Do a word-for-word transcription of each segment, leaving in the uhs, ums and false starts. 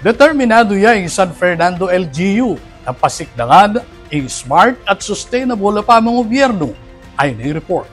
Determinadu ya ing San Fernando L G U na pasikdangan ing smart at sustainable a pamangubyernu. Ayni ing report.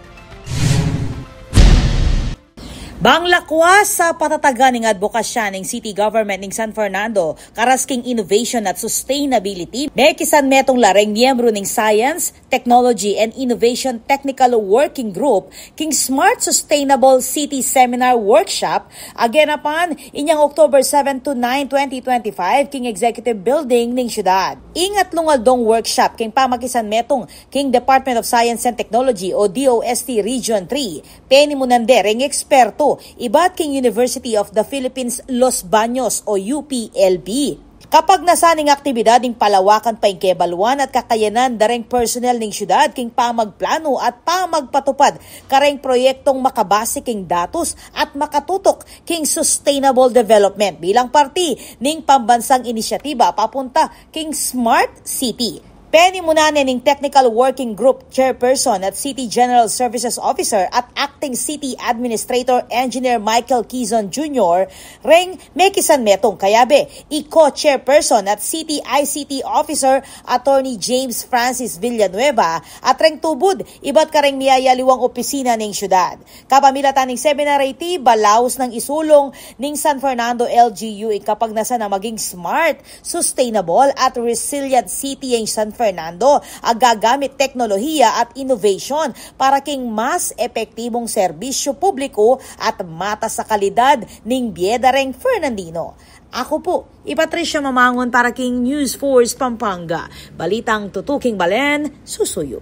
Bang lakwas a patatagan ing adbokasya ning city government ning San Fernando karas king innovation at sustainability, mekisanmetung la reng miyembru ning Science, Technology and Innovation Technical Working Group king Smart Sustainable City Seminar Workshop a genapan inyang October seven to nine, twenty twenty-five king Executive Building ning syudad. Ing atlung aldong workshop king pamakisanmetung king Department of Science and Technology o D O S T Region three, penimunan de reng ekspertu ibat king University of the Philippines Los Baños o U P L B. Kapagnasan ning aktibidad ing palawakan pa ing kebaluan at kakayanan da reng personnel ning syudad king pamagplanu at pamagpatupad kareng proyektong makabase king datus at makatutok king sustainable development bilang parti ning pambansang inisyatiba papunta king Smart City. Penimunan ne ning Technical Working Group Chairperson at City General Services Officer at Acting City Administrator Engineer Michael Kizon Junior reng mekisanmetung kayabe i Co-Chairperson at City I C T Officer Attorney James Francis Villanueva at reng tubud ibat kareng miyayaliwang opisina ning syudad. Kapamilatan ning seminar a iti, balaus nang isulung ning San Fernando L G U ing kapagnasan a maging smart, sustainable at resilient city ing San Fernando a gagamit teknolohiya at innovation para king mas epektibong serbisyu publiku at matas a kalidad ning bie da reng Fernandino. Aku pu i Patricia Mamangun para king News Force Pampanga. Balitang tutuking balen, susuyu.